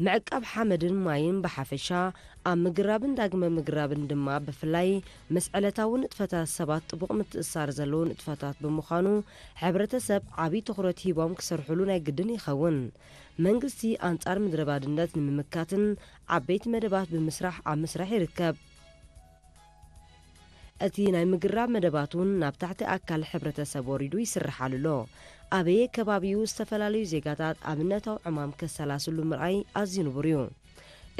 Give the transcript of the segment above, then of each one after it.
ምዕቃብ ሓመድን ማይን ብሓፈሻ፣ ኣብ ምግራብን ዳግመ ምግራብን ድማ ብፍላይ፣ ምስ ዕለታዊ ንጥፈታት ሰባት ጥቡቕ ምትእስሳር ዘለዎ ንጥፈታት ብምዃኑ፣ ሕብረተሰብ ዓብዪ ትኹረት ሂቦም ክሰርሕሉ ናይ ግድን ይኸውን። መንግስቲ ኣንጻር ምድረ ባድነት ንምምካትን ዓበይቲ መደባት ብምስራሕ ኣብ ምስራሕ ይርከብ። እቲ ናይ ምግራብ መደባት እውን ናብ ታሕቲ ኣካል ሕብረተሰብ ወሪዱ ይስርሓሉ ኣሎ። ኣበየ ከባቢኡ ዝተፈላለዩ ዜጋታት ኣብነታዊ ዕማም ከሰላስሉ ምርኣይ ኣዝዩ ንቡር እዩ።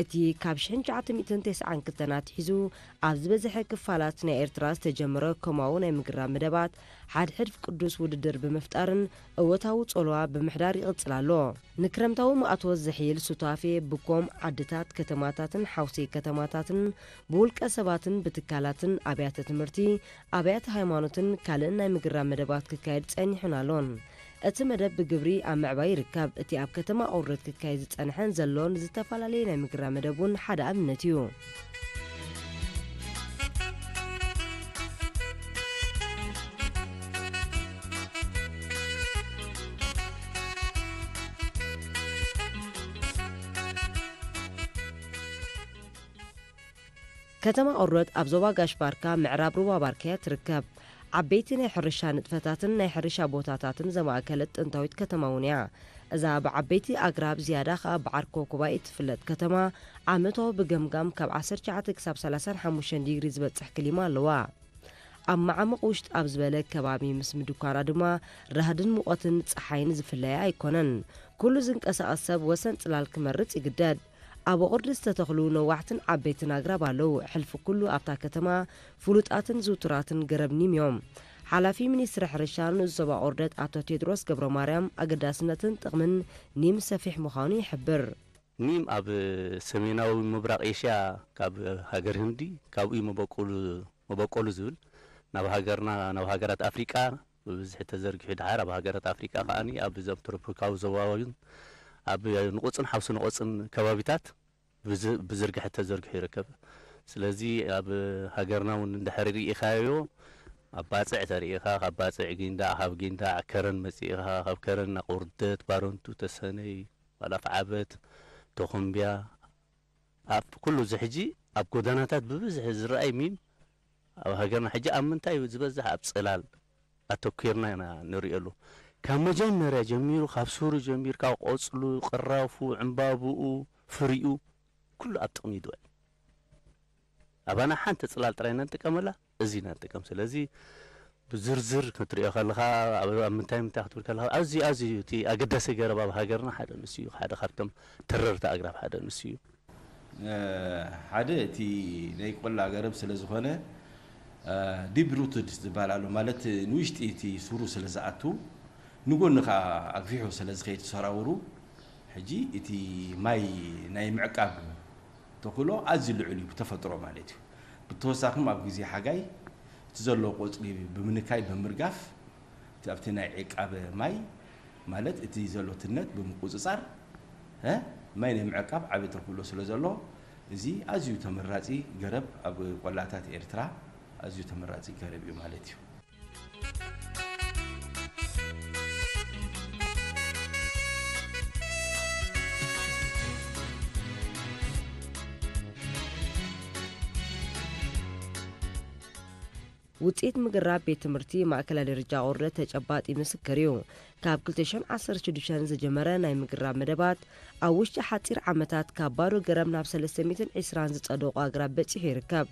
እቲ ካብ ሽሕን ትሽዓተ ሚእትን ተስዓን ክልተን ኣትሒዙ ኣብ ዝበዝሐ ክፋላት ናይ ኤርትራ ዝተጀመረ ከምኡ ናይ ምግራብ መደባት ሓድሕድ ቅዱስ ውድድር ብምፍጣርን እወታዊ ጸልዋ ብምሕዳር ይቕጽል ኣሎ። ንክረምታዊ ማእቶት ዘሕይል ሱታፌ ብኮም ዓድታት፣ ከተማታትን ሓውሲ ከተማታትን ብውልቀ ሰባትን ብትካላትን ኣብያተ ትምህርቲ፣ ኣብያተ ሃይማኖትን ካልእን ናይ ምግራብ መደባት ክካየድ ጸኒሑን ኣሎን። እቲ መደብ ብግብሪ ኣብ ምዕባይ ይርከብ። እቲ ኣብ ከተማ ኦርደት ክካየድ ዝጸንሐን ዘሎን ዝተፈላለየ ናይ ምግራብ መደብ እውን ሓደ ኣብነት እዩ። ከተማ ኦርደት ኣብ ዞባ ጋሽ ባርካ ምዕራብ ሩባ ባርካ እያ ትርከብ። ዓበይቲ ናይ ሕርሻ ንጥፈታትን ናይ ሕርሻ ቦታታትን ዘማእከለት ጥንታዊት ከተማ እውን እያ። እዛ ብዓበይቲ ኣግራብ ዝያዳ ኸኣ ብዓርኮ ኩባይ እትፍለጥ ከተማ ዓመታዊ ብገምጋም ካብ ዓሰርተ ትሽዓተ ክሳብ ሰላሳን ሓሙሽተን ዲግሪ ዝበጽሕ ክሊማ ኣለዋ። ኣብ መዓሙቕ ውሽጥ ኣብ ዝበለ ከባቢ ምስ ምድኳና ድማ ራህድን ሙቐትን ጸሓይን ዝፍለያ ኣይኮነን። ኩሉ ዝንቀሳቐስ ሰብ ወሰን ጽላል ክመርጽ ይግደድ። ኣብ ኣቑርዲ ዝተተኽሉ ነዋሕትን ዓበይትን ኣግራብ ኣለዉ። ሕልፊ ኩሉ ኣብታ ከተማ ፍሉጣትን ዝውቱራትን ገረብ ኒም እዮም። ሓላፊ ሚኒስትሪ ሕርሻ ንኡስ ዞባ ኦርደት ኣቶ ቴድሮስ ገብረ ማርያም ኣገዳስነትን ጥቕምን ኒም ሰፊሕ ምዃኑ ይሕብር። ኒም ኣብ ሰሜናዊ ምብራቕ ኤሽያ ካብ ሃገር ህንዲ ካብኡ እዩ መበቆሉ መበቆሉ ዝብል ናብ ሃገርና ናብ ሃገራት ኣፍሪቃ ብብዝሒ ተዘርጊሑ ድሓር ኣብ ሃገራት ኣፍሪቃ ከኣ ኣብ እዞም ትሮፒካዊ ዞባውን ኣብ ንቑጽን ሓውሲ ንቑጽን ከባቢታት ብዝ- ብዝርግሐት ተዘርጊሑ ይርከብ። ስለዚ ኣብ ሃገርና እውን እንድሕር ርኢኻዮ ኣብ ባጽዕ ተርኢኻ ካብ ባጽዕ ጊንዳዕ ካብ ጊንዳዕ ከረን መጺእኻ ካብ ከረን ኣቑርደት ባረንቱ ተሰነይ ዋላ ኣፍዓበት ተኾምቢያ ኣብ ኩሉ እዚ ሕጂ ኣብ ጎደናታት ብብዝሒ ዝረኣይ ሚም ኣብ ሃገርና ሕጂ ኣብ ምንታይ ዝበዝሕ ኣብ ጽላል ኣተኲርና ኢና ንሪኦ ኣለዉ። ካብ መጀመርያ ጀሚሩ ካብ ሱሩ ጀሚርካ ቆጽሉ፣ ቅራፉ፣ ዕምባብኡ፣ ፍሪኡ ኩሉ ኣብ ጥቕሚ ይድወል። ኣባና ሓንቲ ጽላል ጥራይ ኢና ንጥቀመላ፣ እዚ ኢና ንጥቀም። ስለዚ ብዝርዝር ክትሪኦ ከለኻ ኣብ ኣብ ምንታይ ምንታይ ክትብል ከለኻ ኣዝዩ ኣዝዩ እቲ ኣገዳሲ ገረብ ኣብ ሃገርና ሓደ ንሱ እዩ። ሓደ ካብቶም ተረርቲ ኣግራብ ሓደ ንሱ እዩ። ሓደ እቲ ናይ ቆላ ገረብ ስለ ዝኾነ ዲፕ ሩትድ ዝበሃል ኣሎ ማለት ንውሽጢ እቲ ሱሩ ስለ ዝኣቱ ንጎኒ ከዓ ኣግፊሑ ስለ ዝኸይድ ሰራውሩ ሕጂ እቲ ማይ ናይ ምዕቃብ ተኽእሎ ኣዝዩ ልዑል እዩ ብተፈጥሮ ማለት እዩ። ብተወሳኺ ኣብ ግዜ ሓጋይ እቲ ዘሎ ቆፅሊ ብምንካይ ብምርጋፍ እቲ ኣብቲ ናይ ዕቃበ ማይ ማለት እቲ ዘሎ ትነት ብምቁፅፃር እ ማይ ናይ ምዕቃብ ዓቢ ተኽእሎ ስለ ዘሎ እዚ ኣዝዩ ተመራፂ ገረብ ኣብ ቆላታት ኤርትራ ኣዝዩ ተመራፂ ገረብ እዩ ማለት እዩ። ውፅኢት ምግራብ ቤት ትምህርቲ ማእከላይ ደረጃ ቁርደት ተጨባጢ ምስክር እዩ። ካብ ክልተ ሽሕን ዓሰርተ ሽዱሽተን ዝጀመረ ናይ ምግራብ መደባት ኣብ ውሽጢ ሓፂር ዓመታት ካብ ባዶ ገረብ ናብ ሰለስተ ሚእትን ዕስራን ዝፀደቑ ኣግራብ በፂሑ ይርከብ።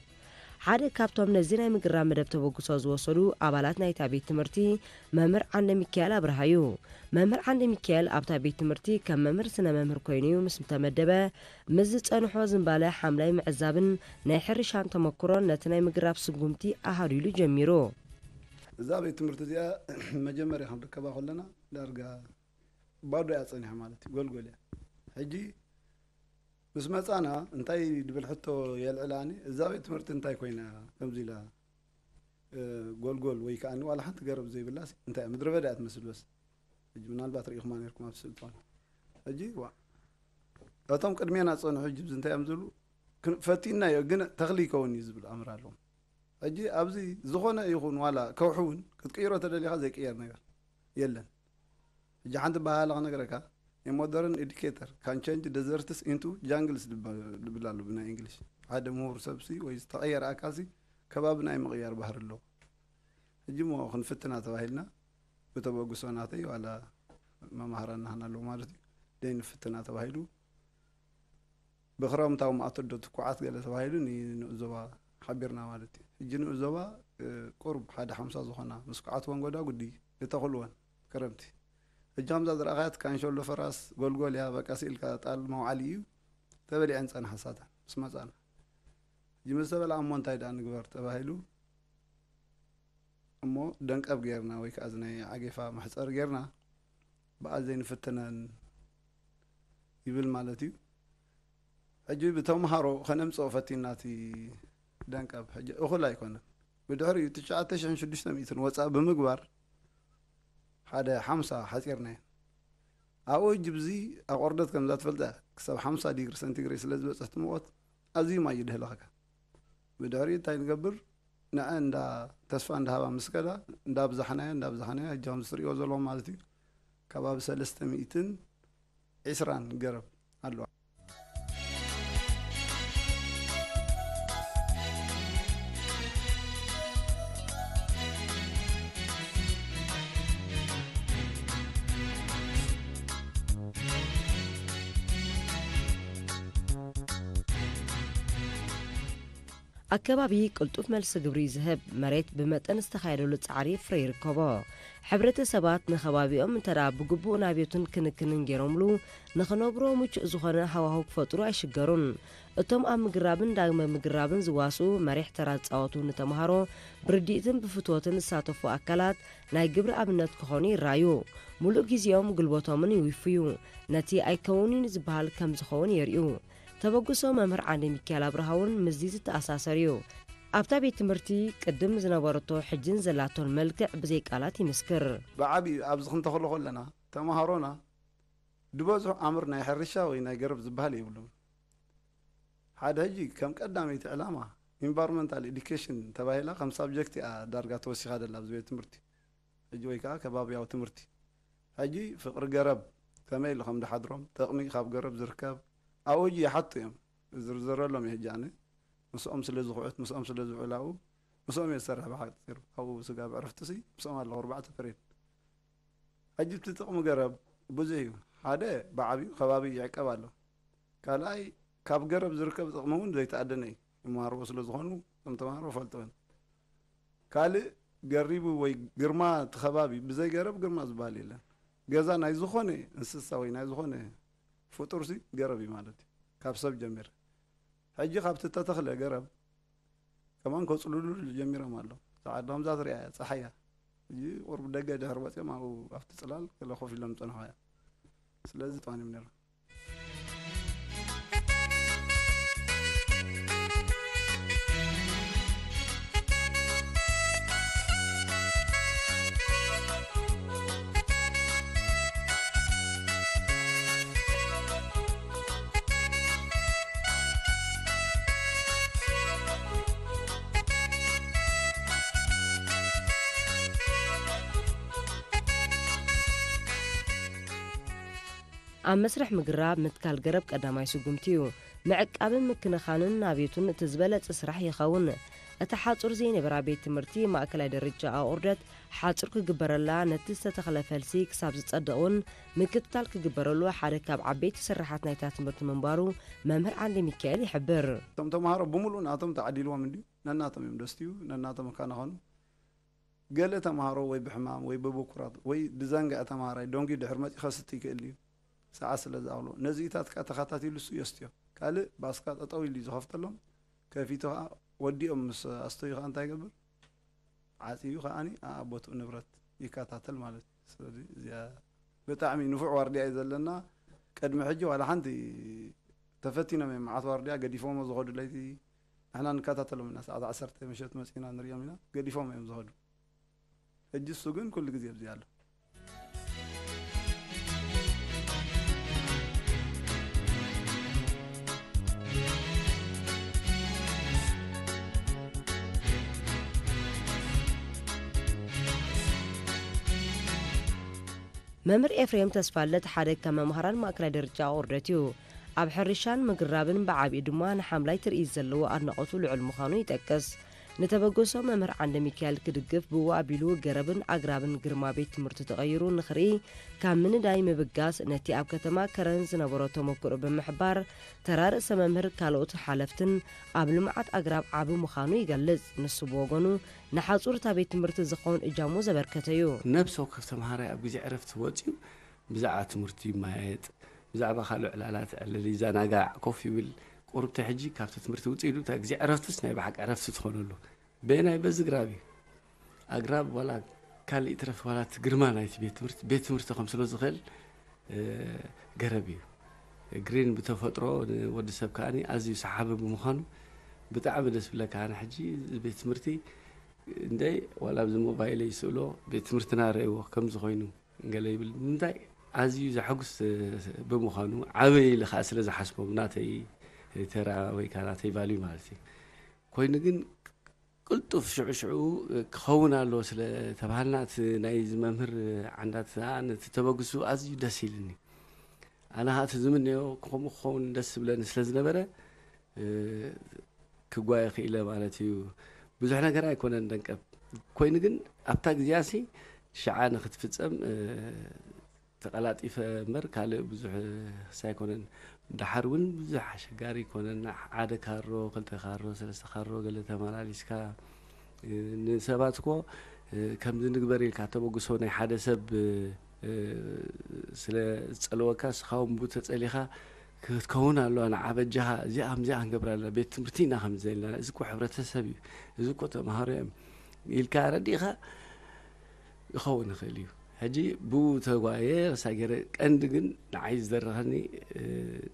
ሓደ ካብቶም ነዚ ናይ ምግራብ መደብ ተበግሶ ዝወሰዱ ኣባላት ናይታ ቤት ትምህርቲ መምህር ዓንደ ሚካኤል ኣብርሃ እዩ። መምህር ዓንደ ሚካኤል ኣብታ ቤት ትምህርቲ ከም መምህር ስነ መምህር ኮይኑ እዩ ምስ ተመደበ ምስ ዝጸንሖ ዝንባለ ሓምላይ ምዕዛብን ናይ ሕርሻን ተመክሮን ነቲ ናይ ምግራብ ስጉምቲ ኣሃዱ ኢሉ ጀሚሩ። እዛ ቤት ትምህርቲ እዚኣ መጀመርያ ክንርከባ ከለና ዳርጋ ባዶ እያ ጸኒሓ ማለት እዩ፣ ጎልጎል እያ። ሕጂ ምስ መጻና እንታይ ድብል ሕቶ የልዕላኒ፣ እዛ ቤት ትምህርቲ እንታይ ኮይና ከምዚ ኢላ፣ እ፣ ጎልጎል ወይ ከኣ ዋላ ሓንቲ ገረብ ዘይብላስ እንታይ እያ? ምድረ በዳ እያ ትመስል በስ። ሕጂ ምናልባት ርኢኹማ ነርኩም ኣብ ስእሊ ትኾኑ። ሕጂ ዋ፣ እቶም ቅድሜና ጸንሑ ሕጂ ብዚ እንታይ እዮም ዝብሉ? ክን-፣ ፈቲንናዮ ግን ተኽሊ ይከውን እዩ ዝብል ኣምር ኣለዎም። ሕጂ ኣብዚ ዝኾነ ይኹን ዋላ ከውሒ እውን ክትቅይሮ ተደሊኻ ዘይቅየር ነገር የለን። ሕጂ ሓንቲ በሃላ ክነግረካ፣ A modern educator can change deserts into jungles ድበ- ድብል ኣሎ ብናይ እንግሊሽ። ሓደ ምሁር ሰብሲ ወይ ዝተቐየረ ኣካልሲ ከባቢ ናይ ምቕያር ባህሪ ኣለዎ። ሕጂ እሞ ክንፍትና ተባሂልና ብተበግሶ ናተይ ዋላ መማህራን ናህና ኣለዉ ማለት እዩ። ደይ ንፍትና ተባሂሉ ብክረምታዊ ማእቶት ዶ ትኩዓት ገለ ተባሂሉ ንንኡስ ዞባ ሓቢርና ማለት እዩ። ሕጂ ንኡስ ዞባ ቁርብ ሓደ ሓምሳ ዝኾና ምስ ኩዓትወን ጎዳጉዲ እተኽልወን ክረምቲ። ሕጂ ከምዛ ዝረኣኻያት ካንሸሎ ፈራስ ጎልጎል እያ፣ በቃ ስኢልካ ጣል መውዓሊ እዩ። ተበሊዐን ጸንሓ ሳተን ምስ መጻና። ሕጂ ምስ ተበልዓ እሞ እንታይ ደኣ ንግበር ተባሂሉ እሞ ደንቀብ ጌርና ወይ ከዓ እዚ ናይ ዓጌፋ መሕጸሪ ጌርና ብኣ ዘይንፍትነን ይብል ማለት እዩ። ሕጂ ብተምሃሮ ከነምጽኦ ፈቲና እቲ ደንቀብ ሕጂ እኹል ኣይኮነን። ብድሕሪኡ ትሽዓተ ሽሕን ሽዱሽተ ሚእትን ወጻኢ ብምግባር ሓደ ሓምሳ ሓጺርናዮ። ኣብኡ ሕጂ ብዚ ኣቆርደት ከምዛ ትፈልጠ ክሳብ ሓምሳ ዲግሪ ሰንቲግሬድ ስለ ዝበጽሕ እቲ ሙቐት ኣዝዩ ማይ ይድህለኸካ። ብድሕሪኡ እንታይ ንገብር? ንዐ እንዳ ተስፋ እንዳሃባ ምስ ከዳ እንዳብዛሕናዮ እንዳብዛሕናዮ ሕጂ ከምዚ ትሪእዎ ዘለኹም ማለት እዩ ከባቢ ሰለስተ ሚእትን ዕስራን ገረብ ኣለዋ። ኣከባቢ ቅልጡፍ መልሲ ግብሪ ዝህብ፣ መሬት ብመጠን ዝተኻየደሉ ጻዕሪ ፍረ ይርከቦ። ሕብረተሰባት ንከባቢኦም እንተ ደኣ ብግቡእ ናብዮትን ክንክንን ገይሮምሉ፣ ንኽነብሮ ምቹእ ዝኾነ ሃዋህው ክፈጥሩ ኣይሽገሩን። እቶም ኣብ ምግራብን ዳግመ ምግራብን ዝዋስኡ መሪሕ ተራ ዝጻወቱ ንተምሃሮ ብርድኢትን ብፍትወትን ዝሳተፉ ኣካላት ናይ ግብሪ ኣብነት ክኾኑ ይረኣዩ። ሙሉእ ግዜኦም ጉልበቶምን ይውፍዩ። ነቲ ኣይከውን'ዩ ዝበሃል ከም ዝኸውን የርእዩ። ተበግሶ መምህር ዓንደ ሚካኤል ኣብርሃ እውን ምስዚ ዝተኣሳሰር እዩ። ኣብታ ቤት ትምህርቲ ቅድም ዝነበረቶ ሕጅን ዘላቶን መልክዕ ብዘይ ቃላት ይምስክር። ብዓብዩ ኣብዚ ክንተኽሎ ከለና ተምሃሮና ዝበዝሑ ኣምር ናይ ሕርሻ ወይ ናይ ገረብ ዝበሃል የብሉን። ሓደ ሕጂ ከም ቀዳመይቲ ዕላማ ኢንቫይሮንመንታል ኤዱኬሽን ተባሂላ ከም ሳብጀክት እያ ዳርጋ ተወሲኻ ዘላ ኣብዚ ቤት ትምህርቲ ሕጂ ወይ ከዓ ከባብያዊ ትምህርቲ። ሕጂ ፍቕሪ ገረብ ከመይ ኢሉ ከም ድሓድሮም ጥቕሚ ካብ ገረብ ዝርከብ ኣብኡ ሕጂ ይሓቱ እዮም። ዝርዝረሎም እዩ ሕጂ ኣነ ምስኦም ስለ ዝኹዕት ምስኦም ስለ ዝውዕል ኣብኡ ምስኦም እየ ዝሰርሕ ብሓፂሩ ኣብኡ ስጋብ ዕረፍትሲ ምስኦም ኣለኹ ኣርባዕተ ፐሬድ። ሕጂ እቲ ጥቕሚ ገረብ ብዙሕ እዩ። ሓደ ብዓብዩ ከባቢ ይዕቀብ ኣሎ። ካልኣይ ካብ ገረብ ዝርከብ ጥቕሚ እውን ዘይተኣደነ እዩ። ይመሃርዎ ስለ ዝኾኑ እቶም ተምሃሮ ፈልጥዎን። ካልእ ገሪቡ ወይ ግርማ እቲ ከባቢ ብዘይ ገረብ ግርማ ዝበሃል የለን። ገዛ ናይ ዝኾነ እንስሳ ወይ ናይ ዝኾነ ፍጡርሲ ገረብ እዩ ማለት እዩ። ካብ ሰብ ጀሚር ሕጂ ካብቲ ተተኽለ ገረብ ከማን ከጽልሉሉ ጀሚሮም ኣለዉ። እዛ ዓዲ ከምዛ ትሪኣ እያ፣ ጸሓይ እያ። ሕጂ ቁሩብ ደገ ድሕሪ ወጺኦም ኣብኡ ኣብቲ ጽላል ገለ ኮፍ ኢሎም ዝጸንሑ እዮም። ስለዚ ጥዋን እዮም ነይሮም። ኣብ መስርሕ ምግራብ ምትካል ገረብ ቀዳማይ ስጉምቲ እዩ። ምዕቃብን ምክንኻንን ናብዮቱን እቲ ዝበለጸ ስራሕ ይኸውን። እታ ሓጹር ዘይነበራ ቤት ትምህርቲ ማእከላይ ደረጃ ኣቑርደት ሓጹር ክግበረላ፣ ነቲ ዝተተኽለ ፈልሲ ክሳብ ዝጸድቕ እውን ምክትታል ክግበረሉ ሓደ ካብ ዓበይቲ ስርሓት ናይታ ትምህርቲ ምንባሩ መምህር ዓንደ ሚካኤል ይሕብር። እቶም ተምሃሮ ብምሉእ ናቶም ተዓዲልዎም እንድዩ፣ ነናቶም እዮም ደስትዩ፣ ነናቶም ይከናኸኑ። ገለ ተምሃሮ ወይ ብሕማም ወይ ብብኩራት ወይ ዝዘንግዐ ተምሃራይ ደንጉዩ ድሕር መጺኡ ከስቲ ይክእል እዩ፣ ሰዓት ስለ ዝኣኽሎ። ነዚኢታት ከኣ ተኸታቲሉ እሱ የስትዮ። ካልእ ባስካ ጠጠው ኢሉ እዩ ዝኸፍተሎም፣ ከፊቱ ከኣ ወዲኦም ምስ ኣስተዩ ከኣ እንታይ ይገብር? ዓጽዩ ከኣኒ ኣኣ ቦትኡ ንብረት ይከታተል ማለት እዩ። ስለዚ እዚኣ ብጣዕሚ ንፉዕ ዋርድያ እዩ ዘለና። ቅድሚ ሕጂ ዋላ ሓንቲ ተፈቲኖም እዮም። መዓት ዋርድያ ገዲፎሞ ዝኸዱ ለይቲ ንሕና ንከታተሎም ኢና። ሰዓት ዓሰርተ ምሸት መጺና ንሪኦም ኢና። ገዲፎም እዮም ዝኸዱ። ሕጂ እሱ ግን ኩሉ ግዜ ኣብዚ ኣሎ። መምህር ኤፍሬም ተስፋለት ሓደ ካብ መምሃራን ማእከላይ ደረጃ ቁርደት እዩ። ኣብ ሕርሻን ምግራብን ብዓቢኡ ድማ ንሓምላይ ትርኢት ዘለዎ ኣድናቖቱ ልዑል ምዃኑ ይጠቅስ። ንተበገሶ መምህር ዓንደ ሚካኤል ክድግፍ ብኡ ኣቢሉ ገረብን ኣግራብን ግርማ ቤት ትምህርቱ ተቐይሩ ንኽርኢ ካብ ምንዳይ ምብጋስ ነቲ ኣብ ከተማ ከረን ዝነበሮ ተመክሮ ብምሕባር ተራ ርእሰ መምህር ካልኦት ሓለፍትን ኣብ ልምዓት ኣግራብ ዓቢ ምዃኑ ይገልጽ። ንሱ ብወገኑ ንሓጹር እታ ቤት ትምህርቲ ዝኸውን እጃሙ ዘበርከተ እዩ። ነብሲ ወከፍ ተምሃራይ ኣብ ግዜ ዕረፍቲ ወጺኡ ብዛዕባ ትምህርቱ ይመያየጥ፣ ብዛዕባ ካልእ ዕላላት ዕልል ይዘናጋዕ፣ ኮፍ ይብል። ቁሩብቲ ሕጂ ካብቲ ትምህርቲ ውጽእ ኢሉ እታ ግዜ ዕረፍትስ ናይ ብሓቂ ዕረፍቲ ትኾነሉ። በየናይ በዚ ግራብ እዩ። ኣግራብ ዋላ ካልእ ይትረፍ ዋላ እቲ ግርማ ናይቲ ቤት ትምህርቲ፣ ቤት ትምህርቲ ከም ስለ ዝኽእል፣ እ፣ ገረብ እዩ። ግሪን ብተፈጥሮ ንወዲ ሰብ ከኣኒ ኣዝዩ ሰሓቢ ብምዃኑ ብጣዕሚ ደስ ብለካ። ኣነ ሕጂ እዚ ቤት ትምህርቲ እንደይ ዋላ ኣብዚ ሞባይለይ ይስእሎ፣ ቤት ትምህርትና ረእይዎ ከምዚ ኮይኑ ገለ ይብል። ንምንታይ ኣዝዩ ዘሐጉስ፣ እ፣ ብምዃኑ ዓበይ ኢለ ከኣ ስለ ዝሓስቦ ናተይ ተራ ወይ ከኣ ናተይ ቫልዩ ማለት እዩ። ኮይኑ ግን ቅልጡፍ ሽዑ ሽዑ ክኸውን ኣለዎ ስለ ተባሃልና፣ እቲ ናይዚ መምህር ዓንዳት ነቲ ተበግሱ ኣዝዩ ደስ ኢልኒ። ኣነ ኸኣ እቲ ዝምነዮ ከምኡ ክኸውን ደስ ዝብለኒ ስለ ዝነበረ፣ እ፣ ክጓየ ክኢለ ማለት እዩ። ብዙሕ ነገር ኣይኮነን ደንቀብ። ኮይኑ ግን ኣብታ ግዜያሲ ሽዓ ንኽትፍጸም፣ እ፣ ተቐላጢፈ እምበር ካልእ ብዙሕ ክስ ኣይኮነን። ደሓር እውን ብዙሕ ኣሸጋሪ ኣይኮነን። ሓደ ካሮ፣ ክልተ ካሮ፣ ሰለስተ ካሮ ገለ ተመላሊስካ፣ እ፣ ንሰባት እኮ፣ እ፣ ከምዚ ንግበር ኢልካ ተበግሶ ናይ ሓደ ሰብ፣ እ፣ ስለ ዝጸልወካ፣ ንስኻ እውን ብኡ ተጸሊኻ ክትከውን ኣለዋ። ንዓ በጃኻ እዚኣ ከምዚኣ ክንገብራ ኣለና፣ ቤት ትምህርቲ ኢና ከምዚ ዘለና፣ እዚ እኮ ሕብረተሰብ እዩ፣ እዚ እኮ ተምሃሮ እዮም ኢልካ ኣረዲእኻ፣ ክኸውን ይኽእል እዩ። ሕጂ ብኡ ተጓየ፣ ረሳ ገይረ፣ ቀንዲ ግን ንዓይ ዝደረኸኒ፣ እ፣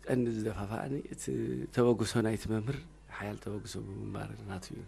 ቀንዲ ዝደፋፍኣኒ እቲ ተበግሶ ናይቲ መምህር፣ ሓያል ተበግሶ ብምንባር ናቱ እዩ።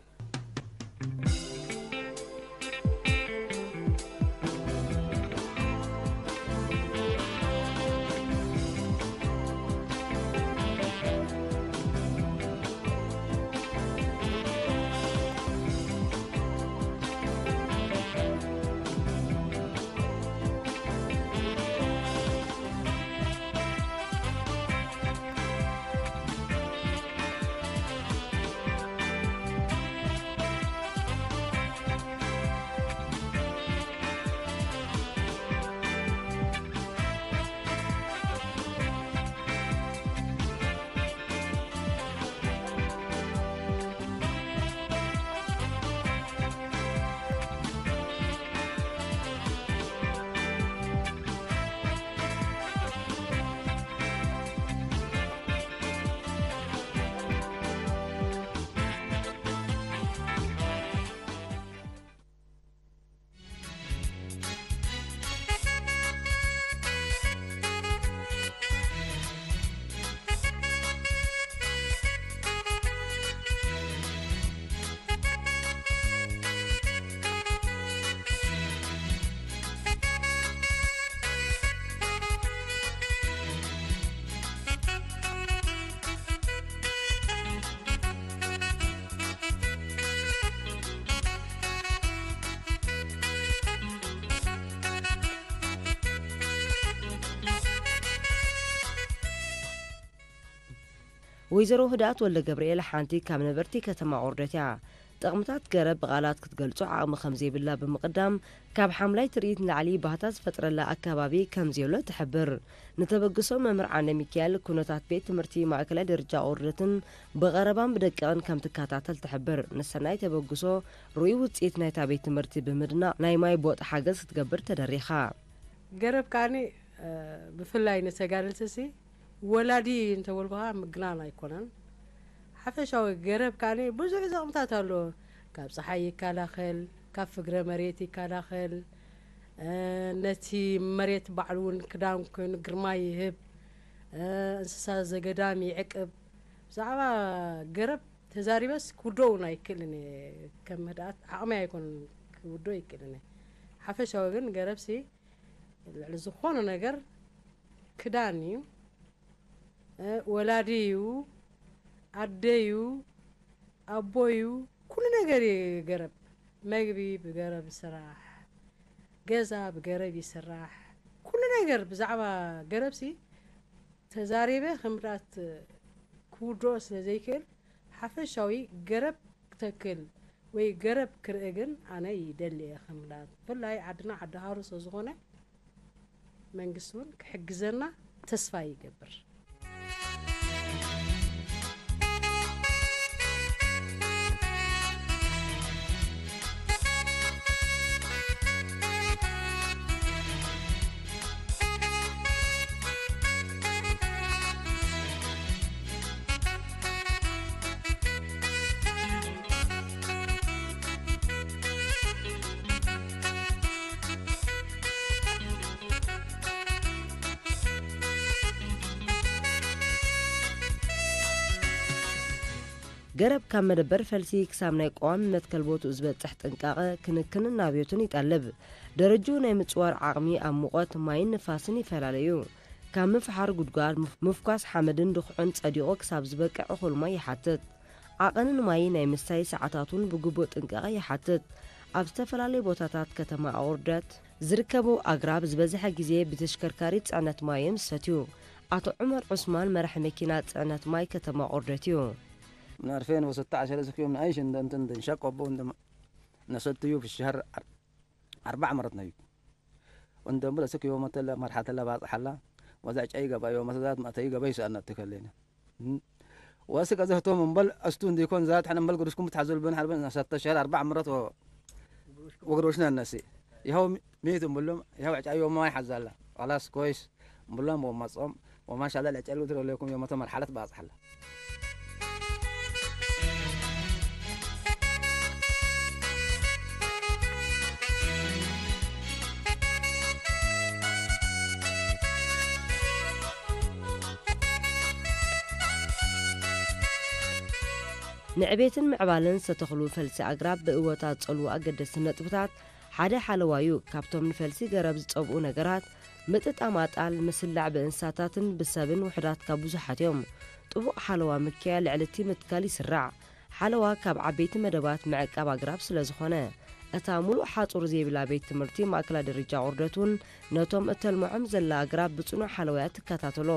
ወይዘሮ ህድኣት ወልደገብርኤል ሓንቲ ካብ ነበርቲ ከተማ ቁርደት እያ። ጥቕምታት ገረብ ብቓላት ክትገልጾ ዓቕሚ ከም ዘይብላ ብምቕዳም፣ ካብ ሓምላይ ትርኢት ንላዕሊ ባህታ ዝፈጥረላ ኣከባቢ ከም ዘየሎ ትሕብር። ንተበግሶ መምህር ዓንደ ሚካኤል ኩነታት ቤት ትምህርቲ ማእከላይ ደረጃ ቁርደትን ብቐረባን ብደቂቕን ከም ትከታተል ትሕብር። ንሰናይ ተበግሶ ርኡይ ውጽኢት ናይታ ቤት ትምህርቲ ብምድናቕ ናይ ማይ ቦጥ ሓገዝ ክትገብር ተደሪኻ። ገረብ ከኣኒ፣ እ፣ ብፍላይ ንተጋደልቲ ሲ ወላዲ እንተበልኩኻ ምግናን ኣይኮነን። ሓፈሻዊ ገረብ ከኣኒ ብዙሕ ዘቕምታት ኣለዎ። ካብ ጸሓይ ይከላኸል፣ ካብ ፍግረ መሬት ይከላኸል፣ እ፣ ነቲ መሬት ባዕሉ እውን ክዳን ኮይኑ ግርማ ይህብ፣ እ፣ እንስሳ ዘገዳም ይዕቅብ። ብዛዕባ ገረብ ተዛሪበስ ክውዶ እውን ኣይክእልን እየ። ከም ህድኣት ዓቕሚ ኣይኮነን ክውዶ ኣይክእልን እየ። ሓፈሻዊ ግን ገረብሲ ልዕሊ ዝኾነ ነገር ክዳን እዩ፣ እ፣ ወላዲ እዩ፣ ኣደ እዩ፣ ኣቦ እዩ፣ ኩሉ ነገር እዩ ገረብ። መግቢ ብገረብ ይስራሕ፣ ገዛ ብገረብ ይስራሕ፣ ኩሉ ነገር ብዛዕባ ገረብሲ ተዛሪበ ክምራት ክውድኦ ስለ ዘይክእል፣ ሓፈሻዊ ገረብ ክተክል ወይ ገረብ ክርኢ ግን ኣነ ይደሊ እየ። ክምራት ብፍላይ ዓድና ዓዲ ሃሩ ስለ ዝኾነ፣ መንግስቲ እውን ክሕግዘና ተስፋ ይገብር። ገረብ ካብ መደበር ፈልሲ ክሳብ ናይ ቀዋሚ መትከል ቦትኡ ዝበጽሕ ጥንቃቐ፣ ክንክንን ናብዮትን ይጠልብ። ደረጅኡ ናይ ምጽዋር ዓቕሚ ኣብ ሙቐት፣ ማይን ንፋስን ይፈላለ እዩ። ካብ ምፍሓር ጉድጓድ፣ ምፍ-፣ ምፍኳስ ሓመድን ድኹዕን ጸዲቑ ክሳብ ዝበቅዕ እኹል ማይ ይሓትት። ዓቐንን ማይ ናይ ምስታይ ሰዓታት እውን ብግቡእ ጥንቃቐ ይሓትት። ኣብ ዝተፈላለዩ ቦታታት ከተማ ኣቑርደት ዝርከቡ ኣግራብ ዝበዝሐ ግዜ ብተሽከርካሪ ጽዕነት ማይ እዮም ዝሰትዩ። ኣቶ ዑመር ዑስማን መራሒ መኪና ጽዕነት ማይ ከተማ ኣቑርደት እዩ። من ألفين وستة عشر سكيوم نعيش عند، عند، عند شقة أبو عند نصلت يو في الشهر أر-، أربع مرات نيو. عند أبو سكيوم تلا مرحلة تلا بعض حلا. وزع شيء قبا يوم سدات ما تيجي قبا يسألنا تكلينا. واسك أزهتهم من بل أستون ديكون ذات حنا بل قدسكم بتحزل بين حربين ستة شهر أربع مرات و-، وقروشنا النسي. يهو ميت بلوم، يهو عجايو ما يحزل. خلاص كويس. بلوم ومصوم. وما شاء الله العجال ودروا لكم يوم تمر حالة باصحلة. ንዕቤትን ምዕባለን ዝተተኽሉ ፈልሲ ኣግራብ ብእወታት ጸልዉ ኣገደስቲ ነጥብታት ሓደ ሓለዋ እዩ። ካብቶም ንፈልሲ ገረብ ዝጸብኡ ነገራት፣ ምጥጣም ኣጣል፣ ምስላዕ ብእንስሳታትን ብሰብን ውሑዳት ካብ ብዙሓት እዮም። ጥቡቕ ሓለዋ ምክያድ ልዕሊ እቲ ምትካል ይስራዕ። ሓለዋ ካብ ዓበይቲ መደባት ምዕቃብ ኣግራብ ስለ ዝኾነ፣ እታ ሙሉእ ሓጹር ዘይብላ ቤት ትምህርቲ ማእከላይ ደረጃ ቁርደት እውን ነቶም እተልምዖም ዘላ ኣግራብ ብጽኑዕ ሓለዋ እያ ትከታተሎ።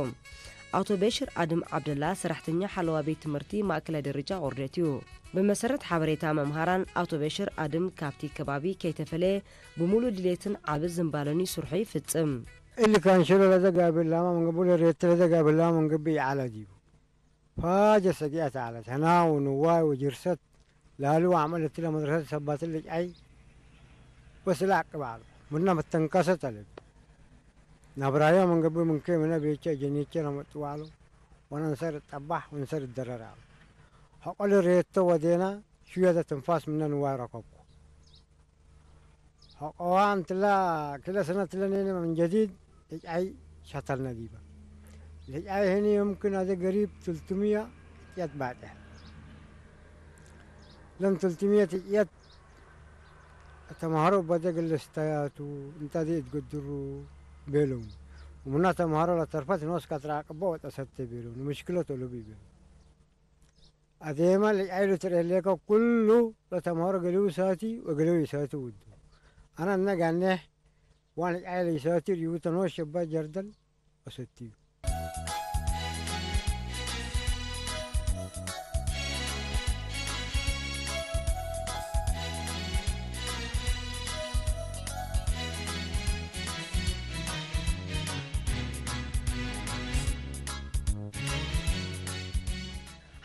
ኣቶ በሽር ኣድም ዓብደላ ሰራሕተኛ ሓለዋ ቤት ትምህርቲ ማእከላይ ደረጃ ቁርደት እዩ። ብመሰረት ሓበሬታ መምሃራን፣ ኣቶ በሽር ኣድም ካብቲ ከባቢ ከይተፈለየ ብሙሉእ ድሌትን ዓቢ ዝንባለን እዩ ስርሑ ይፍጽም። اللي كان شلو لدى قابل لاما من قبل ريت لدى قابل لاما من قبل على ديو. فاجة سقيت على تناو نواي وجرست. لا لو عملت لها مدرسة سبات اللي أي. بس لا قبال. منا متنكسة تلب. نبرايا من قبل من كي منا بيتشا جنيتشا نمتوالو. وننصر الطباح وننصر الدرر. حقل ريت ودينا شو يدا تنفاس منا نواي ركبكو. حقوان تلا كلا سنة تلا نينا من جديد. لجأي شاتلنا ديبا. لجأي هني يمكن هذا قريب ثلاثمية يتبعته. لن ثلاثمية يت تمهرو بدك الاستياتو انت دي تقدرو بيلون. ومنا تمهرو لطرفات نوس كتراك بوت أسدت بيلون. مشكلة لو بيبيلون. أديما لجأي لترهليكو كله لتمهرو قليو ساتي وقليو ساتي ودو. أنا نقانيه ዋን ቃይል ይሰትር ይውተኖ ሸባ ጀርደል ወሰትዩ።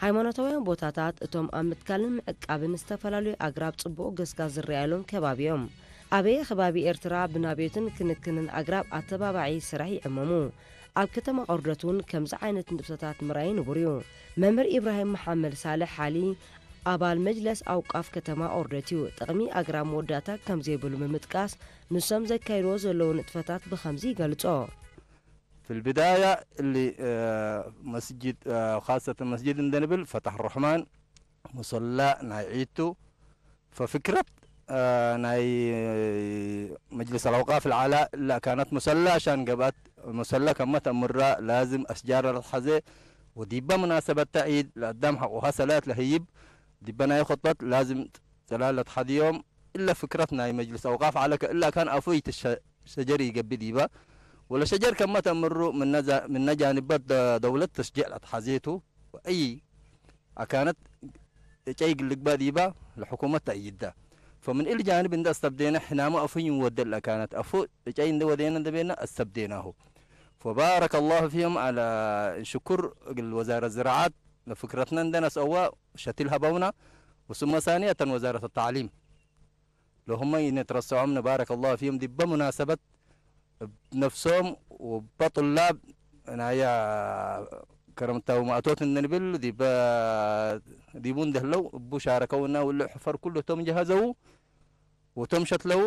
ሃይማኖታውያን ቦታታት፣ እቶም ኣብ ምትካልን ምዕቃብን ዝተፈላለዩ ኣግራብ ጽቡቕ ገስጋስ ዝረኣየሎም ከባቢ እዮም። ኣበየ ከባቢ ኤርትራ ብናብዮትን ክንክንን ኣግራብ ኣተባባዒ ስራሕ ይዕመሙ። ኣብ ከተማ ኦርደት እውን ከምዚ ዓይነት ንጥፈታት ምርኣይ ንቡር እዩ። መምህር ኢብራሂም መሓመድ ሳልሕ ሓሊ ኣባል መጅለስ ኣውቃፍ ከተማ ኦርደት እዩ። ጥቕሚ ኣግራብ መወዳእታ ከም ዘይብሉ ብምጥቃስ፣ ንሶም ዘካይድዎ ዘለዉ ንጥፈታት ብኸምዚ ይገልጾ። في البداية اللي، آه، مسجد، آه، خاصة مسجد اندنبل فتح الرحمن مصلى نايعيتو. ففكرة، آه، ناي مجلس الأوقاف العالى لا كانت مصلى عشان قبت مصلى كما تمر لازم أشجار الحزة وديبا مناسبة تعيد لقدام حقها صلاة لهيب ديبا ناي خطبت لازم صلاة لتحد يوم إلا فكرة ناي مجلس أوقاف على ك-، إلا كان أفوي تش-، شجري قبل ديبا ወለሸጀር ከመ ተእምሩ ምነ ጃንበት ደውለት ተሽጂዕ ለትሓዜቱ ወአይ አካነት እጨይ ግልግባ ዲባ ለሕኩመት ተእይዳ። ፈምን እል ጃንብ እንደ አስተብዴነ ሕናሙ አፉ ይንወደል አካነት አፉ እጨይ እንደ ወዴነ እንደ ቤና አስተብዴናሁ። ፈባረከ አላሁ ፊህም አላ ሽኩር እግል ወዛረት ዝራዓት ለፍክረትነ እንደ ነስአዋ ሸቲል ሀበውና። ወሱመ ሳንየተን ወዛረት ተዕሊም ለሁመ ይነትረሰዖም ነባረከ አላሁ ፊህም ዲበ ሙናሰበት ነፍሶም ወበ ጡላብ ናያ ከረምታዊ ማእቶት እንንብል ዲበ ዲቡ እንደህለው እቡ ሻረከውና ውልዕ ሕፈር ኩሉ እቶም ጀሃዘው ወቶም ሸትለው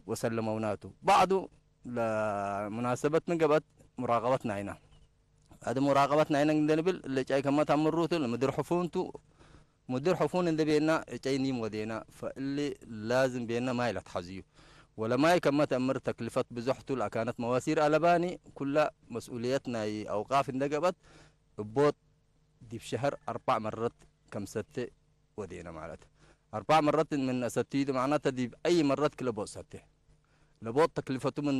ወሰለመውናቱ። ባዕዱ ለሙናሰበት ንገበት ሙራቀበት ናይና። አዲ ሙራቀበት ናይና እንደንብል ለጫይ ከመት አምሩቱ ለምድር ሕፉንቱ ምድር ሕፉን እንደ ቤና እጨይ ኒም ወዴና። ፈእሊ ላዝም ቤና ማይ ለትሓዝዩ። ወለማይ ከመ ተእምር ተክልፈት ብዙሕቱ ለአካነት መዋሲር አለባኒ ኩላ መስኡልየት ናይ አውቃፍ እንደ ገበት እቦት ዲብ ሸህር አርባዕ መረት ከም ሰቴ ወዴነ ማለት። አርባዕ መረት ምን አሰትዩ ማዕናተ ዲብ አይ መረት ክለ ቦት ሰቴ። ለቦት ተክልፈቱ ምን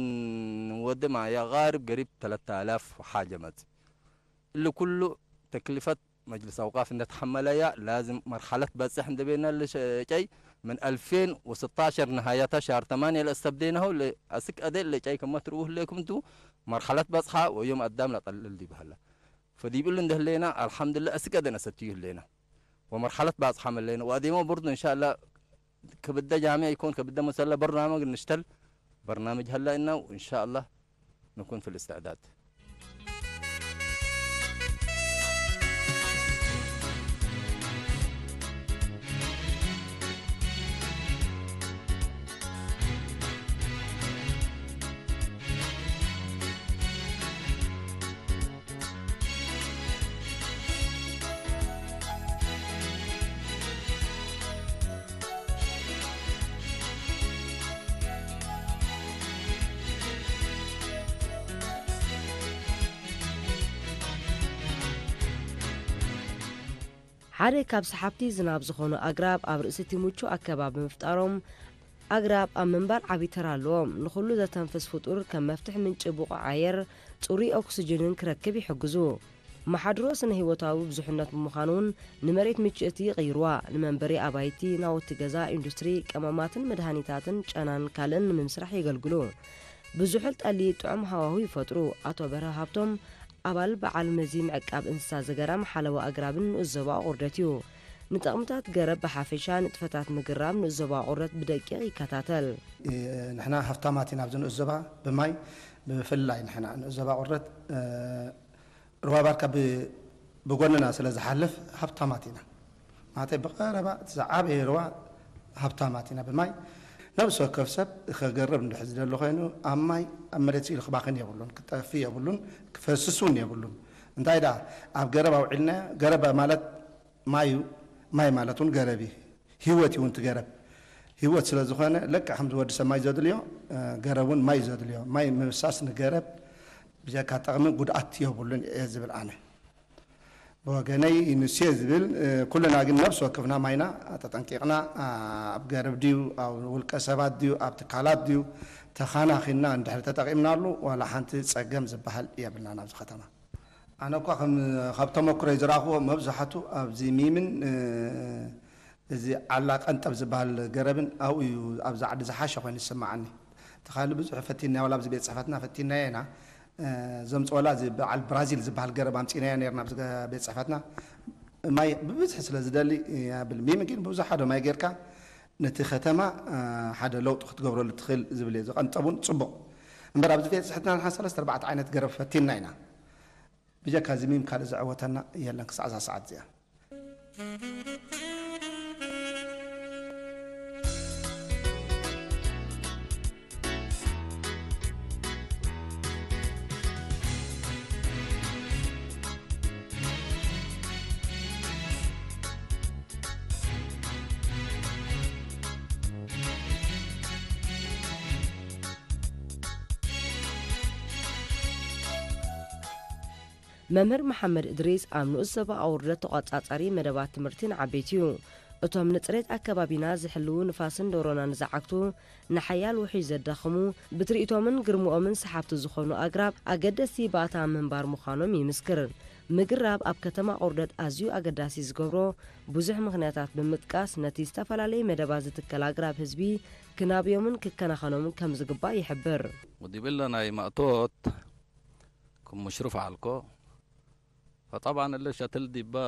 ወደ ማያ ጋርብ ገሪብ ተለተ አላፍ ወሓጀ መጽ። እሊ ኩሉ ተክልፈት መጅልስ አውቃፍ እንደ ተሐመለያ ላዝም መርሐለት በጽሕ እንደ ቤና ለሸጨይ ምን አልፌን ወስጣሸር ነሃያታ ሻር ተማንየ ለእስተብዴናሁ ለአስክ አደ ለጨይ ከመ ትርኡ ህሌኩምቱ መርሐለት በጽሓ ወዮም አዳም ለጠልል ዲብ ሀላ። ፈዲብ እሉ እንደ ህሌና አልሐምዱሊላህ አስክ አደ ነሰትዩ ህሌና። ወመርሐለት ባጽሓ መለይነ ወአዴሞ ብርዱ እንሻላ ክብደ ጃሚ ይኮን ክብደ መሰለ በርናመጅ ንሽተል በርናመጅ ሀላ እና እንሻላ ንኩን ፊ ልእስትዕዳድ። ሓደ ካብ ሰሓብቲ ዝናብ ዝኾኑ ኣግራብ ኣብ ርእሲ እቲ ምቹእ ኣከባቢ ምፍጣሮም፣ ኣግራብ ኣብ ምንባር ዓቢ ተራ ኣለዎም። ንኹሉ ዘተንፍስ ፍጡር ከም መፍትሕ ምንጪ ብቑዕ ኣየር፣ ጽሩይ ኦክስጅንን ክረክብ ይሕግዙ። መሓድሮ ስነ ህይወታዊ ብዙሕነት ብምዃኑ እውን ንመሬት ምችእቲ ይቕይርዋ። ንመንበሪ ኣባይቲ፣ ናውቲ ገዛ፣ ኢንዱስትሪ፣ ቀመማትን መድሃኒታትን፣ ጨናን ካልእን ንምምስራሕ የገልግሉ። ብዝሑል ጠሊ ጥዑም ሃዋሁ ይፈጥሩ። ኣቶ በርሀ ሃብቶም፣ ኣባል በዓል መዚ ምዕቃብ እንስሳ ዘገዳም ሓለዋ ኣግራብን ንኡስ ዞባ ኣቑርደት እዩ። ንጠቕምታት ገረብ ብሓፈሻ፣ ንጥፈታት ምግራብ ንኡስ ዞባ ኣቑርደት ብደቂቕ ይከታተል። ንሕና ሃብታማት ኢና ኣብዚ ንኡስ ዞባ ብማይ፣ ብፍላይ ንሕና ንኡስ ዞባ ኣቑርደት፣ እ፣ ሩባ ባርካ ብ-፣ ብጎንና ስለ ዝሓልፍ ሃብታማት ኢና። ማለተይ ብቐረባ እቲ ዝዓበየ ሩባ ሃብታማት ኢና ብማይ። ነብሲ ወከፍ ሰብ ከገርብ እንድሕር ዝደሊ ኮይኑ፣ ኣብ ማይ፣ ኣብ መሬት ስኢሉ ክባኽን የብሉን፣ ክጠፍእ የብሉን፣ ክፈስስ እውን የብሉን። እንታይ ደኣ፣ ኣብ ገረብ ኣውዒልናዮ፣ ገረብ ማለት ማይ እዩ፣ ማይ ማለት እውን ገረብ እዩ። ህይወት እዩ እውን እቲ ገረብ። ህይወት ስለ ዝኾነ፣ ልክዕ ከምዚ ወዲ ሰብ ማይ ዘድልዮ፣ እ፣ ገረብ እውን ማይ እዩ ዘድልዮ። ማይ ምፍሳስ ንገረብ ብጀካ ጠቕሚ ጉድኣት የብሉን እየ ዝብል ኣነ። ብወገነይ ንሱ እየ ዝብል፣ እ፣ ኩልና ግን ነብሲ ወከፍና ማይና ተጠንቂቕና፣ አ፣ ኣብ ገረብ ድዩ፣ ኣብ ውልቀ ሰባት ድዩ፣ ኣብ ትካላት ድዩ፣ ተኻናኺንና እንድሕር ተጠቒምናሉ፣ ዋላ ሓንቲ ጸገም ዝበሃል የብልናን ኣብዚ ከተማ። ኣነ እኳ ከም፣ ካብ ተመኩሮይ ዝረኣኽዎ መብዛሕቱ ኣብዚ ሚምን፣ እ፣ እዚ ዓላ ቀንጠብ ዝበሃል ገረብን ኣብኡ እዩ፣ ኣብዚ ዓዲ ዝሓሸ ኮይኑ ዝስምዓኒ። እቲ ካልእ ብዙሕ ፈቲንናዮ፣ ዋላ ኣብዚ ቤት ጽሕፈትና ፈቲንናዮ ኢና። እ፣ ዘምጽኦላ እዚ በዓል ብራዚል ዝበሃል ገረብ ኣምጺእናዮ ነይርና ኣብዚ ገ-፣ ቤት ጽሕፈትና። ማይ ብብዝሒ ስለ ዝደሊ፣ እ፣ የብል። ሚም ግን ብብዝሓ ዶ ማይ ጌርካ ነቲ ከተማ፣ እ፣ ሓደ ለውጢ ክትገብረሉ ትኽእል ዝብል እዩ። ዝቐንጠብ እውን ጽቡቕ። እምበር ኣብዚ ቤት ጽሕፈትና ንሓ ሰለስተ ኣርባዕተ ዓይነት ገረብ ፈቲንና ኢና። ብጀካ እዚ ሚም ካልእ ዘዐወተና የለን ክሳዕ እዛ ሰዓት እዚኣ። መምህር መሓመድ እድሪስ ኣብ ንኡስ ዞባ ኣውርደት ተቖጻጻሪ መደባት ትምህርቲ ንዓበይቲ እዩ። እቶም ንጽሬት ኣከባቢና ዝሕልዉ፣ ንፋስን ዶሮናን ዝዓግቱ፣ ንሓያል ውሑይ ዘዳኽሙ፣ ብትርኢቶምን ግርምኦምን ሰሓብቲ ዝኾኑ ኣግራብ ኣገደስቲ ባእታ ምንባር ምዃኖም ይምስክር። ምግራብ ኣብ ከተማ ቁርደት ኣዝዩ ኣገዳሲ ዝገብሮ ብዙሕ ምኽንያታት ብምጥቃስ፣ ነቲ ዝተፈላለየ መደባት ዝትከል ኣግራብ ህዝቢ ክናብዮምን ክከናኸኖምን ከም ዝግባእ ይሕብር። ودي بالله ناي مأتوت كم مشرف على الكو. فطبعا اللي شتل ديبا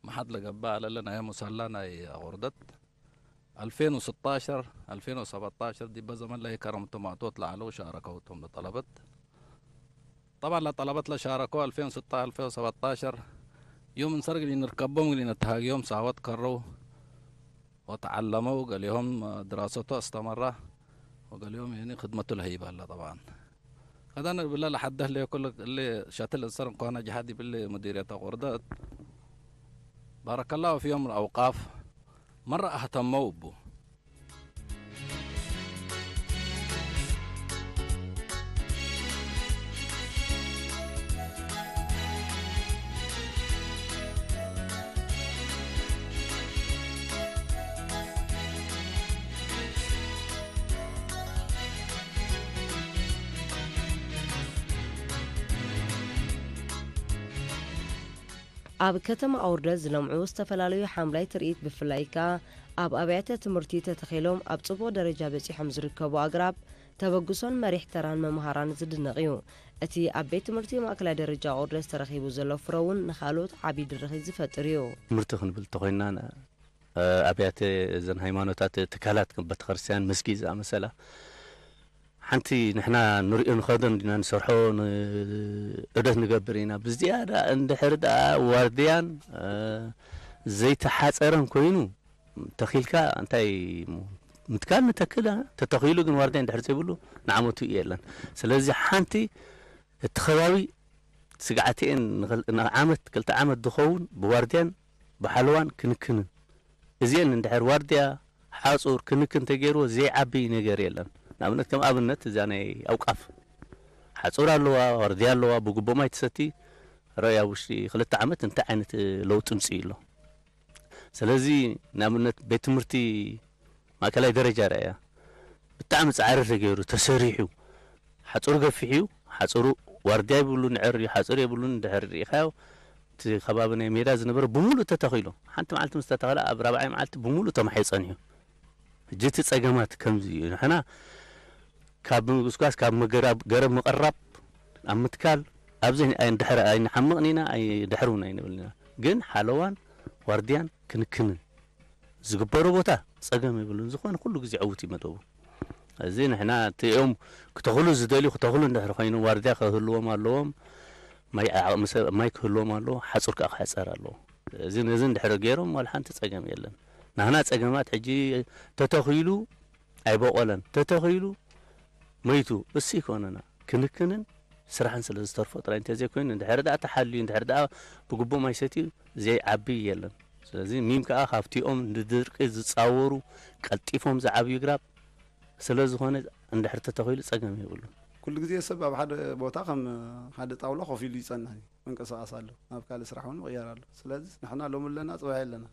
محد لقبا على اللي ناي مسلا ناي غردت. ألفين وستاشر، ألفين وسبعتاشر ديبا زمن لا يكرم تماتوت لعلو شاركوا تم طلبت. طبعا لا طلبت لا شاركوا ألفين وستة، ألفين وسبعتاشر. يوم نسرق لي نركبهم لي نتهاجيهم ساوت كرو وتعلموا قال لهم دراسته استمر وقال لهم يعني خدمته الهيبة الله طبعا. هذا أنا بالله لحد اللي كل اللي شاتل السر كوانا جهادي باللي مديرية غردت. بارك الله في يوم الأوقاف. مرة اهتموا بو. ኣብ ከተማ ኣውርደት ዝለምዑ ዝተፈላለዩ ሓምላይ ትርኢት፣ ብፍላይ ከኣ ኣብ ኣብያተ ትምህርቲ ተተኺሎም ኣብ ጽቡቕ ደረጃ በጺሖም ዝርከቡ ኣግራብ፣ ተበግሶን መሪሕ ተራን መምሃራን ዝድነቕ እዩ። እቲ ኣብ ቤት ትምህርቲ ማእከላይ ደረጃ ኣውርደት ተረኺቡ ዘሎ ፍረ እውን ንኻልኦት ዓቢ ድርኺት ዝፈጥር እዩ። ትምህርቲ ክንብል እንተኾይንና፣ ን-፣ እ፣ ኣብያተ እዘን ሃይማኖታት፣ ትካላት ከም ቤተክርስትያን፣ መስጊድ ዝኣመሰላ፣ ሓንቲ ንሕና ንሪኦ ንኸዶ እንዲና ንሰርሖ፣ ን-፣ ዑደት ንገብር ኢና። ብዝያዳ እንድሕር ደኣ ዋርድያን፣ እ፣ ዘይተሓጸረን ኮይኑ፣ ተኺልካ እንታይ ሞ-፣ ምትካል ንተክል፣ እ፣ ተተኺሉ ግን ዋርድያ እንድሕር ዘይብሉ ንዓመቱ የለን። ስለዚ ሓንቲ እቲ ከባቢ ስግዓትኤን ንኽል-፣ ንዓመት ክልተ ዓመት ዝኸውን ብዋርድያን ብሓለዋን ክንክንን፣ እዚኤን እንድሕር ዋርድያ ሓጹር ክንክን ተገይርዎ ዘይዓቢ ነገር የለን። ንኣብነት፣ ከም ኣብነት እዛ ናይ ኣውቃፍ ሓጹር ኣለዋ፣ ዋርድያ ኣለዋ፣ ብግቡእ ማይ ትሰቲ። ረኣይ ኣብ ውሽጢ ክልተ ዓመት እንታይ ዓይነት ለውጢ ምጽኡ ኣሎ። ስለዚ ንኣብነት ቤት ትምህርቲ ማእከላይ ደረጃ ረኣያ፣ ብጣዕሚ ጻዕሪ ተገይሩ ተሰሪሑ፣ ሓጹር ገፊሕ እዩ። ሓጹሩ ዋርድያ ይብሉ ንዕር እዩ፣ ሓጹር የብሉን። እንድሕር ርኢኻዮ፣ እቲ ከባቢ ናይ ሜዳ ዝነበረ ብምሉእ ተተኺሉ፣ ሓንቲ መዓልቲ ምስ ተተኸለ፣ ኣብ ራብዓይ መዓልቲ ብምሉእ ተማሒኡ ጸኒሑ። ሕጂ እቲ ጸገማት ከምዚ እዩ። ንሕና ካብ ምጉስጓስ፣ ካብ መገራብ-፣ ገረብ ምቕራብ፣ ኣብ ምትካል፣ ኣብዚ ኣይ-፣ እንድሕር ኣይንሓምቕን ኢና፣ ኣይ-፣ ድሕር እውን ኣይንብልን ኢና። ግን ሓለዋን ዋርድያን ክንክንን ዝግበሮ ቦታ ጸገም የብሉን። ዝኾነ ኩሉ ግዜ ዕዉት እዩ መደቡ። እዚ ንሕና እቲኦም ክተኽሉ ዝደልዩ ክተኽሉ እንድሕር ኮይኖም፣ ዋርድያ ክህልዎም ኣለዎም፣ ማይ፣ ዓ-፣ ምስ-፣ ማይ ክህልዎም ኣለዎ፣ ሓጹር ከኣ ክሕጸር ኣለዎ። እዚ ነዚ እንድሕር ገይሮም ዋላ ሓንቲ ጸገም የለን። ናህና ጸገማት ሕጂ ተተኺሉ ኣይበቆለን፣ ተተኺሉ መይቱ፣ እሱ ይኮነና። ክንክንን ስራሕን ስለ ዝተርፎ ጥራይ እንተዘይኮይኑ፣ እንድሕር ደኣ ተሓልዩ፣ እንድሕር ደኣ ብግቡእ ማይ ሰትዩ ዘይዓቢ የለን። ስለዚ ሚም ከኣ ካብቲኦም ንድርቂ ዝጻወሩ ቀልጢፎም ዝዓብዩ ግራብ ስለ ዝኾነ፣ እንድሕር ተተኺሉ ጸገም የብሉን። ኩሉ ግዜ ሰብ ኣብ ሓደ ቦታ ከም ሓደ ጣውላ ኮፍ ኢሉ ይጸንሕ እዩ፣ ምንቅስቓስ ኣሎ፣ ናብ ካልእ ስራሕ እውን ምቕያር ኣሎ። ስለዚ ንሕና ሎሚ ኣለና፣ ጽባሕ ኣለና።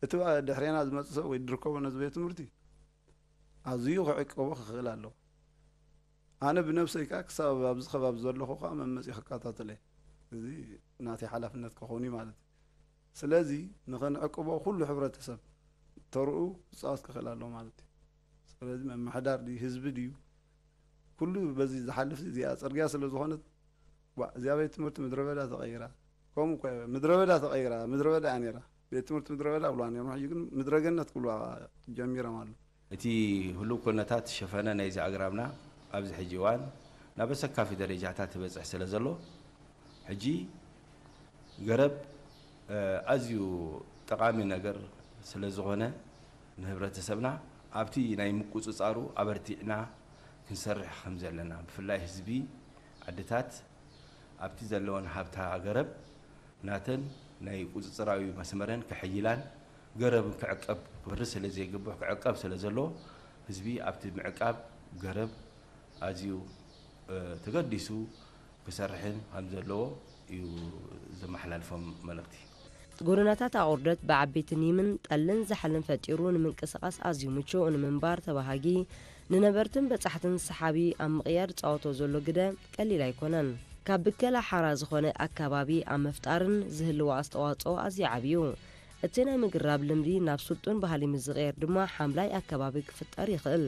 እቲ ድሕሬና ዝመጽእ ሰብ ወይ ድርከቦ ነዚ ቤት ትምህርቲ ኣዝዩ ክዕቀቦ ክኽእል ኣለዎ። ኣነ ብነብሰይ ከኣ ክሳብ ኣብዚ ከባቢ ዘለኹ ከኣ መመጺእ ክከታተል እየ። እዚ ናተይ ሓላፍነት ክኸውን እዩ ማለት እዩ። ስለዚ ንኽንዕቅቦ ኩሉ ሕብረተሰብ ተርኡ ክጻወት ክኽእል ኣለዎ ማለት እዩ። ስለዚ ምምሕዳር ድዩ ህዝቢ ድዩ ኩሉ በዚ ዝሓልፍ እዚኣ ጽርግያ ስለ ዝኾነት፣ ዋ፣ እዚኣ ቤት ትምህርቲ ምድረ በዳ ተቐይራ። ከምኡ እኮ እያ፣ ምድረ በዳ ተቐይራ፣ ምድረ በዳ እያ ነይራ። ቤት ትምህርቲ ምድረ በዳ ይብሉዋ ነይሮም፣ ሕጂ ግን ምድረ ገነት ክብሉዋ ጀሚሮም ኣለዉ። እቲ ህሉው ኩነታት ሸፈነ ናይዚ ኣግራብና ኣብዚ ሕጂ እዋን ናብ ኣሰካፊ ደረጃታት ይበጽሕ ስለ ዘሎ፣ ሕጂ ገረብ፣ እ፣ ኣዝዩ ጠቓሚ ነገር ስለ ዝኾነ፣ ንህብረተሰብና ኣብቲ ናይ ምቁጽጻሩ ኣበርቲዕና ክንሰርሕ ከም ዘለና፣ ብፍላይ ህዝቢ ዓድታት ኣብቲ ዘለወን ሃብታ ገረብ ናተን ናይ ቁጽጽራዊ መስመረን ክሕይላን ገረብን ክዕቀብ ክበርስ ስለ ዘይግብኦ ክዕቀብ ስለ ዘለዎ፣ ህዝቢ ኣብቲ ምዕቃብ ገረብ ኣዝዩ፣ እ፣ ተገዲሱ ክሰርሕን ከም ዘለዎ እዩ ዘመሓላልፎም መልእኽቲ። ጎደናታት ኣቑርደት ብዓበይቲ ኒምን ጠልን ዛሕልን ፈጢሩ ንምንቅስቓስ ኣዝዩ ምቹእ ንምንባር ተባሃጊ፣ ንነበርትን በጻሕትን ሰሓቢ ኣብ ምቕያር ዝጻወቶ ዘሎ ግደ ቀሊል ኣይኮነን። ካብ ብከላ ሓራ ዝኾነ ኣከባቢ ኣብ ምፍጣርን ዝህልዎ ኣስተዋጽኦ ኣዝዩ ዓብዩ። እቲ ናይ ምግራብ ልምዲ ናብ ስልጡን ባህሊ ምስ ዝቕየር ድማ ሓምላይ ኣከባቢ ክፍጠር ይኽእል።